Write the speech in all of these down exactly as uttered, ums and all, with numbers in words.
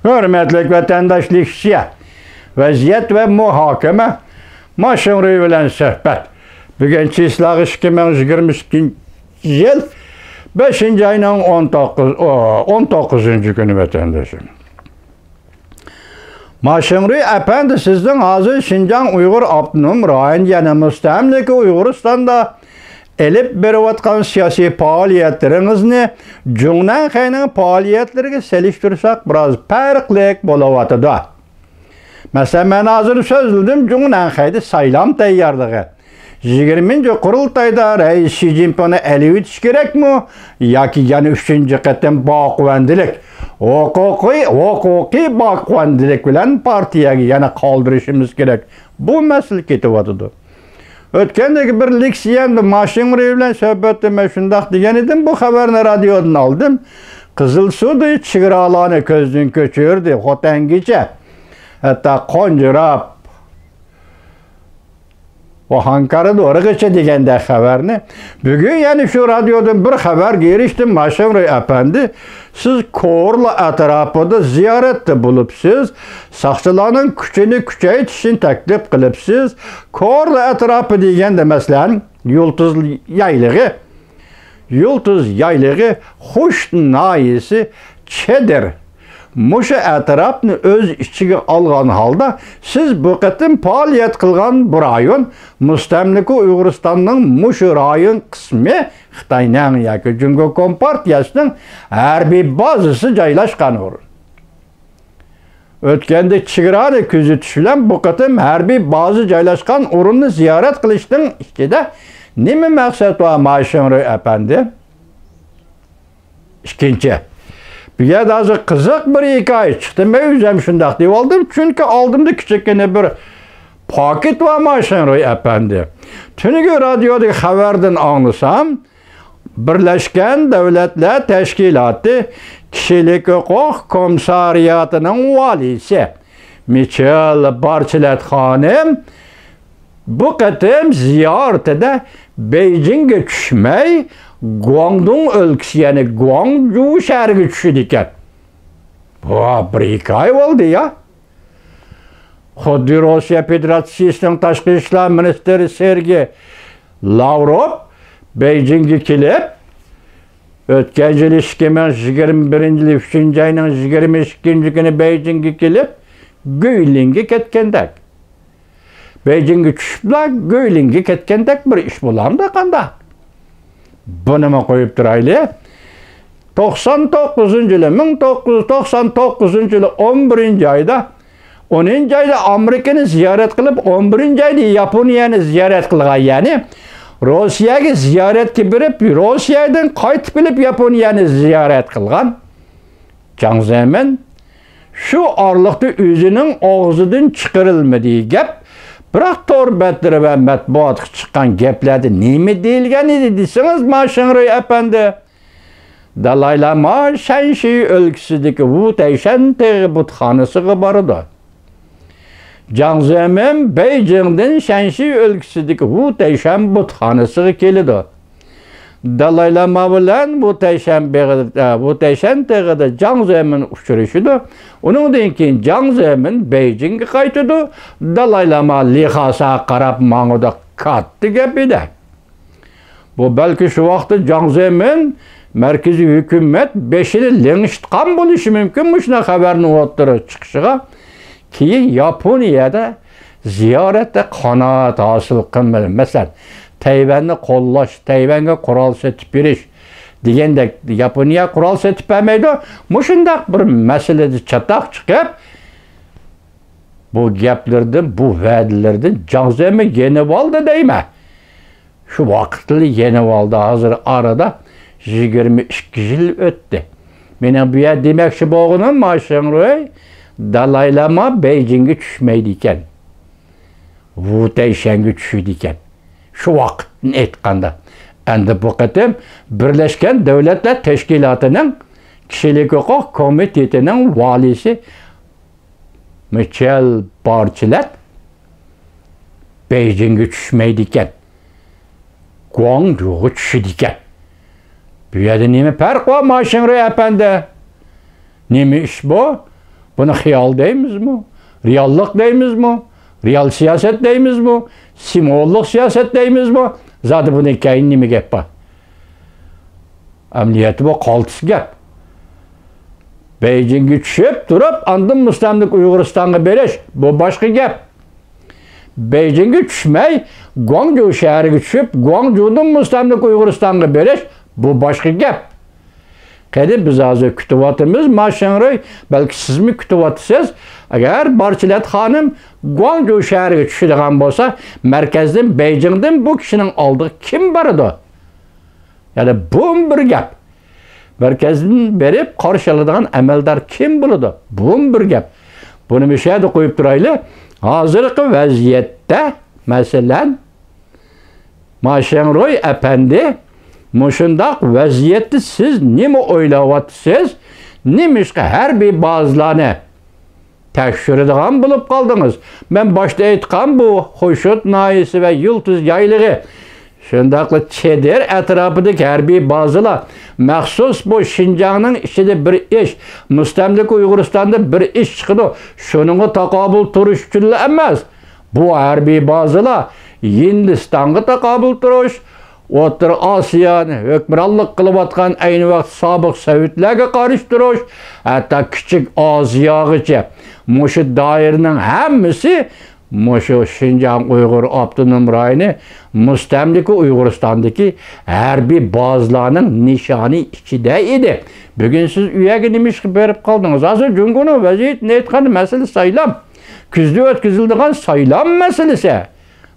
ھۆرمەتلىك ۋەتەنداش لېكسىيە، ۋەزىيەت ۋە مۇھاكىمە، ماشىڭرۇي بىلەن سۆھبەت. بۈگۈن چىسلاغ ئىككى مىڭ يىگىرمە ئىككىنچى يىل بەشىنچى ئاينىڭ ئون توققۇز، ئون توققۇزىنچى كۈنى، ۋەتەندىشىم. ماشىڭرۇي ئەپەندى، سىزنىڭ ھازىر شىنجاڭ ئۇيغۇر ئاپتونوم رايونى، يەنى مۇستەملىكە ئۇيغۇرىستاندا ئېلىپ بېرىۋاتقان سىياسىي پائالىيەتلىرىڭىزنى جۇڭنەنخەينىڭ پائالىيەتلىرىگە سېلىشتۇرساق، بىراز پەرقلىق بولۇۋاتىدۇ. مەسىلەن، مەن ھازىر سۆزلىدىم، جۇڭنەنخەيدە سايلام تەييارلىقى. يىگىرمىنچى قۇرۇلتايدا رەئىس شى جىنپىڭنى ئېلىۋېتىش كېرەكمۇ ياكى يەنە ئۈچىنچى قېتىم باقۇۋەندىلىك، ھوقۇقىي، ھوقۇقىي باقۇۋەندىلىك بىلەن پارتىيەگە يەنە قالدۇرۇشىمىز كېرەك؟ بۇ مەسىلە كېتىۋاتىدۇ. ئۆتكەندىكى بىر لېكسىيەمدە ماشىڭرۇي بىلەن سۆھبەتتە مەن شۇنداق دېگەن ئىدىم، بۇ خەۋەرنى رادىيودىن ئالدىم. قىزىلسۇدى چېگرالارنى كۆزدىن كۆچۈردى، خوتەنگىچە، ھەتتا قونجىراپ، ئاھاڭكارىدۇ ئورىغىچە دېگەندەك خەۋەرنى. بۈگۈن يەنە شۇ رادىيودىن بىر خەۋەرگە ئېرىشتىم، ماشىڭرۇي ئەپەندى، سىز كورلا ئەتراپىدا زىيارەتتە بولۇپسىز، ساقچىلارنىڭ كۈچىنى كۈچەيتىشنى تەكلىپ قىلىپسىز. كورلا ئەتراپى دېگەندە، مەسىلەن، يۇلتۇز يايلىقى، يۇلتۇز يايلىقى، خوشۇت ناھىيەسى، چېدىر. مۇشۇ ئەتراپنى ئۆز ئىچىگە ئالغان ھالدا، سىز بۇ قېتىم پائالىيەت قىلغان بۇ رايون مۇستەملىكە ئۇيغۇرىستاننىڭ مۇشۇ رايون قىسمى، خىتاينىڭ ياكى جۇڭگو كومپارتىيەسىنىڭ ھەربىي بازىسى جايلاشقان ئورۇن. ئۆتكەندە چېگرانى كۆزىتىش بىلەن بۇ قېتىم ھەربىي بازا جايلاشقان ئورۇننى زىيارەت قىلىشنىڭ ئىچىدە نېمە مەقسەت بار، ماشىڭرۇي ئەپەندى؟ ئىككىنچى، بۇ يەردە ھازىر قىزىق بىر ھېكايە چىقتى. مەن ئۆزۈم شۇنداق دېيىۋالدىم، چۈنكى ئالدىمدا كىچىككىنە بىر پاكىت بار، ماشىڭرۇي ئەپەندى. تۈنۈگۈن رادىيودىكى خەۋەردىن ئاڭلىسام، بىرلەشكەن دۆلەتلەر تەشكىلاتى كىشىلىك ھوقۇق كومىسسارىياتىنىڭ ۋالىيسى مىچېل بارچلەت خانىم بۇ قېتىم زىيارىتىدە بېيجىڭگە چۈشمەي، گۇاڭدۇڭ ئۆلكىسى، يەنى گۇاڭجۇ شەھىرىگە چۈشىدىكەن. ۋا، بىر ھېكايە بولدى يا. خۇددى روسىيە فېدېراتسىيىسىنىڭ تاشقى ئىشلار مىنىستىرى سېرگېي لاۋروف بېيجىڭگە كېلىپ، ئۆتكەن يىلى ئىككى مىڭ يىگىرمە بىرىنچى يىلى ئۈچىنچى ئاينىڭ يىگىرمە ئىككىنچى كۈنى بېيجىڭگە كېلىپ، گۇيلىڭگە كەتكەندەك. بېيجىڭگە چۈشۈپلا گۇيلىڭگە كەتكەندەك بىر ئىش بولامدۇ قانداق؟ بۇنىمۇ قويۇپ تۇرايلى. توقسان توققۇزىنچى يىلى، مىڭ توققۇز يۈز توقسان توققۇزىنچى يىلى ئون بىرىنچى ئايدا، ئونىنچى ئايدا ئامېرىكىنى زىيارەت قىلىپ، ئون بىرىنچى ئايدا ياپونىيەنى زىيارەت قىلغان، يەنى روسىيەگە زىيارەتكە بېرىپ، روسىيەدىن قايتىپ كېلىپ ياپونىيەنى زىيارەت قىلغان جاڭ زېمىن شۇ ئارىلىقتا ئۆزىنىڭ ئاغزىدىن چىقىرىلمىدى گەپ، بىراق تور بەتلىرى ۋە مەتبۇئاتقا چىققان گەپلەردە نېمە دېيىلگەن ئىدى دېسىڭىز، ماشىڭرۇي ئەپەندى، دالاي لاما شەنشى ئۆلكىسىدىكى ۋۇ تەيشەن تېغى بۇتخانىسىغا بارىدۇ. جاڭ زېمىن بېيجىڭدىن شەنشى ئۆلكىسىدىكى ۋۇ تەيشەن بۇتخانىسىغا كېلىدۇ. دالاي لاما بىلەن ۋۇ تەيشەن بېغى-، ئە، ۋۇ تەيشەن تېغىدا جاڭ زېمىن ئۇچرىشىدۇ. ئۇنىڭدىن كېيىن جاڭ زېمىن بېيجىڭغا قايتىدۇ. دالاي لاما لى خاساغا قاراپ ماڭىدۇ. كاتتا گەپ ئىدى. بۇ بەلكى شۇ ۋاقىتتا جاڭ زېمىن مەركىزىي ھۆكۈمەت بېشىنى لىڭشىتقان بولۇشى مۇمكىن، مۇشۇنداق خەۋەرنىڭ ئوتتۇرىغا چىقىشىغا. كېيىن ياپونىيەدە زىيارەتتە قانائەت ھاسىل قىلمىدى. مەسىلەن، تەيۋەننى قوللاش، تەيۋەنگە قورال سېتىپ بېرىش دېگەندەك، ياپونىيە قورال سېتىپ بەرمەيدۇ. مۇشۇنداق بىر مەسىلىدە چاتاق چىقىپ، بۇ گەپلىرىدىن، بۇ ۋەدىلىرىدىن جاڭ زېمىن يېنىۋالدى دەيمەن. شۇ ۋاقىتلا يېنىۋالدى. ھازىر ئارىدا يىگىرمە ئىككى يىل ئۆتتى. مېنىڭ بۇ يەردە دېمەكچى بولغىنىم، ماشىڭرۇي، دالاي لاما بېيجىڭگە چۈشمەيدىكەن. ۋۇ تەيشەنگە چۈشىدىكەن. شۇ ۋاقىتتىن ئېيتقاندا، ئەمدى بۇ قېتىم بىرلەشكەن دۆلەتلەر تەشكىلاتىنىڭ كىشىلىك ھوقۇق كومىتېتىنىڭ ۋالىيسى مىچېل بارچلەت بېيجىڭگە چۈشمەيدىكەن، گۇاڭجۇغا چۈشىدىكەن. بۇ يەردە نېمە پەرق بار، ماشىڭرۇي ئەپەندى؟ نېمە ئىش بۇ؟ بۇنى خىيال دەيمىزمۇ؟ رېئاللىق دەيمىزمۇ؟ رېئال سىياسەت دەيمىزمۇ؟ سىمۋوللۇق سىياسەت دەيمىزمۇ؟ زادى بۇنىڭ كەينى نېمە گەپ بار؟ ئەمەلىيەتتە بۇ قالتىس گەپ. بېيجىڭگە چۈشۈپ تۇرۇپ، ئاندىن مۇستەملىكە ئۇيغۇرىستانغا بېرىش، بۇ باشقا گەپ. بېيجىڭگە چۈشمەي، گۇاڭجۇ شەھىرىگە چۈشۈپ، گۇاڭجۇدىن مۇستەملىكە ئۇيغۇرىستانغا بېرىش، بۇ باشقا گەپ. قېنى، بىز ھازىر كۈتۈۋاتىمىز، ما شېڭرۇي، بەلكى سىزمۇ كۈتۈۋاتىسىز. ئەگەر بارچىلەت خانىم گۇاڭجۇ شەھىرىگە چۈشىدىغان بولسا، مەركەزدىن، بېيجىڭدىن بۇ كىشىنىڭ ئالدىغا كىم بارىدۇ؟ يەنى بۇمۇ بىر گەپ. مەركەزدىن بېرىپ قارشى ئالىدىغان ئەمەلدار كىم بولىدۇ؟ بۇمۇ بىر گەپ. بۇنى مۇشۇ يەردە قويۇپ تۇرايلى. ھازىرقى ۋەزىيەتتە، مەسىلەن، ما شېڭرۇي ئەپەندى، مۇشۇنداق ۋەزىيەتتە سىز نېمە ئويلاۋاتىسىز؟ نېمىشقا ھەربىي بازىلارنى تەكشۈرىدىغان بولۇپ قالدىڭىز؟ مەن باشتا ئېيتقان بۇ خوشۇت ناھىيەسى ۋە يۇلتۇز يايلىقى، شۇنداقلا چېدىر ئەتراپىدىكى ھەربىي بازىلار مەخسۇس بۇ شىنجاڭنىڭ ئىچىدە بىر ئىش، مۇستەملىكە ئۇيغۇرىستاندا بىر ئىش چىقىدۇ، شۇنىڭغا تاقابىل تۇرۇش ئۈچۈنلا ئەمەس. بۇ ھەربىي بازىلار ھىندىستانغا تاقابىل تۇرۇش، ئوتتۇرا ئاسىيانى ھۆكۈمرانلىق قىلىۋاتقان ئەينى ۋاقىت سابىق سوۋېتلەرگە قارشى تۇرۇش، ھەتتا كىچىك ئازىياغىچە مۇشۇ دائىرىنىڭ ھەممىسى مۇشۇ شىنجاڭ ئۇيغۇر ئاپتونوم رايونى مۇستەملىكە ئۇيغۇرىستاندىكى ھەربىي بازىلارنىڭ نىشانى ئىچىدە ئىدى. بۈگۈن سىز ئۇ يەرگە نېمە ئىشقا بېرىپ قالدىڭىز؟ ھازىر جۇڭگونىڭ ۋەزىيىتىنى ئېيتقاندا، مەسىلە سايلام. كۈزدە ئۆتكۈزۈلىدىغان سايلام مەسىلىسى.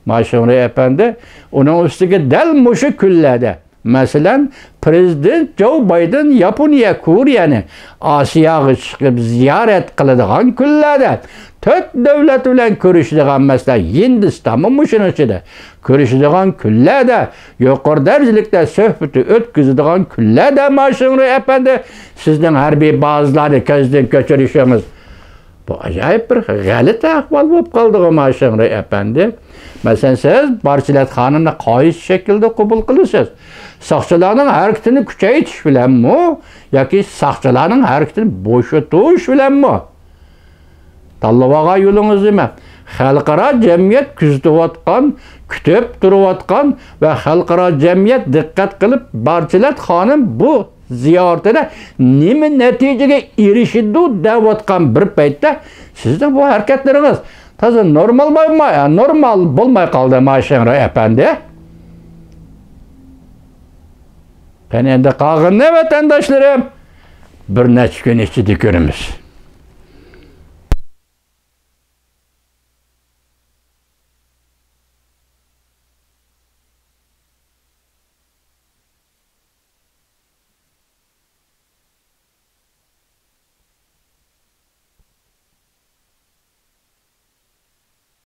ما شېڭرۇي ئەپەندى، ئۇنىڭ ئۈستىگە دەل مۇشۇ كۈنلەردە، مەسىلەن، پىرېزىدېنت جو بايدېن ياپونىيە، كورېيەنى، ئاسىياغا چىقىپ زىيارەت قىلىدىغان كۈنلەردە، تۆت دۆلەت بىلەن كۆرۈشىدىغان، مەسىلەن، ھىندىستانمۇ مۇشۇنىڭ ئىچىدە، كۆرۈشىدىغان كۈنلەردە، يۇقىرى دەرىجىلىكتە سۆھبىتى ئۆتكۈزىدىغان كۈنلەردە، ما شېڭرۇي ئەپەندى، سىزنىڭ ھەربىي بازىلارنى كۆزدىن كەچۈرۈشىڭىز، بۇ ئاجايىپ بىر غەلىتە ئەھۋال بولۇپ قالدىغۇ، ما شېڭرۇي ئەپەندى. مەسىلەن، سىز بارچىلەت خانىمنى قايسى شەكىلدە قوبۇل قىلىسىز؟ ساقچىلارنىڭ ھەرىكىتىنى كۈچەيتىش بىلەنمۇ ياكى ساقچىلارنىڭ ھەرىكىتىنى بوشىتىش بىلەنمۇ؟ تاللىۋالغان يولىڭىز نېمە؟ خەلقئارا جەمئىيەت كۆزىتىۋاتقان، كۈتۈپ تۇرۇۋاتقان ۋە خەلقئارا جەمئىيەت دىققەت قىلىپ، بارچىلەت خانىم بۇ زىيارىتىدە نېمە نەتىجىگە ئېرىشىدۇ دەۋاتقان بىر پەيتتە، سىزنىڭ بۇ ھەرىكەتلىرىڭىز تازا نورمال بولماي، نورمال بولماي قالدى، ما شېڭرۇي ئەپەندى. قېنى ئەمدى قالغىنىنى، ۋەتەنداشلىرىم، بىر نەچچە كۈن ئىچىدە كۆرىمىز.